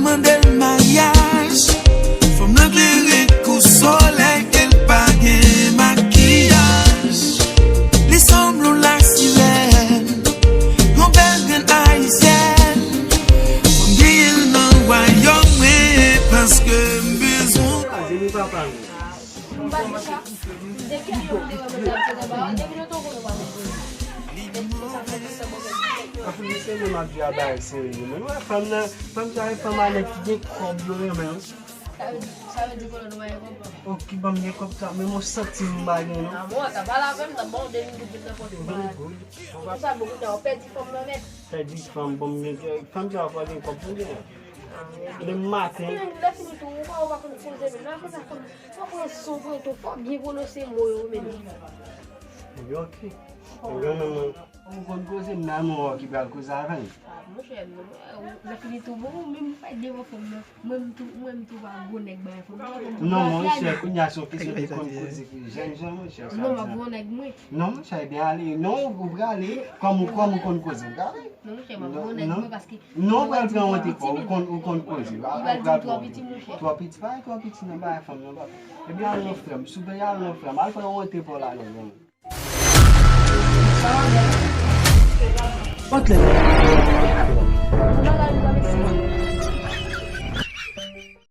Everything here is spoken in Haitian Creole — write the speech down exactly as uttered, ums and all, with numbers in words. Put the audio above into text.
Mande l maryaj, fanm nan klere kou solèy, e l pa gen makiyaj. Li sanble yon lasirèn, yon bèl grenn ayisyèn. Fò m genyen l nan wayòm mwen, paske m bezwen. Zemi papa m. M pa di sa. Depi a yon de wè mwen ap tande ba, depi lontan ou konnen w pa konn koze. Depi sa fè tout sa bon. Anfen, mesye, nou m ap di a bagay serye. Men wè, fanm nan, fanm sa e fanm a nèg ki gen kòb yo renmen, wi. Sa vle di, sa vle di konnen nou pa gen kòb. O, ki ban m gen kòb sa, men mwen santi m pa gen, non. A bon, ta pale avè m, ta ba w de minit, vin nan pòt ou malad. Sa bon, kounye a, w pèdi fanm nan nèt. Pèdi fanm, bon, m gen, fanm sa pa gen kòb, kounye a. Demen maten. Lè fini tou, ou pa, ou pa konn koze, men nan koze a fanm. Fò pran sou pran tou, fò byen pwononse mo yo menm. Ebyen, oke. Ebyen, mwen, mwen, ou konn koze, m nan mwen wè ki pral koze avè l. Ah, monchè, lè fini tou bon, ou menm ou pa devan fanm nan. Mwen m tou, mwen m tou pa gwo nèg bay fanm nan. Non, monchè, kounye a se yon kesyon de konn koze ki jèn jan, monchè. Non, m ap gwo nèg mwen. Non, monchè, ebyen ale. Non, ou prale, kòm ou, kòm ou konn koze, ou prale. Non, monchè, m ap gwo nèg mwen paske Non, ou pral pran wont pou ou, ou konn, ou konn koze. Li pral di m twò piti, monchè. Twò piti, pa twò piti nan bagay fanm nan, papa. Ebyen, al nan frè m, souple, al nan frè m, al pran wont pou ou la, non, non. Bòtlè,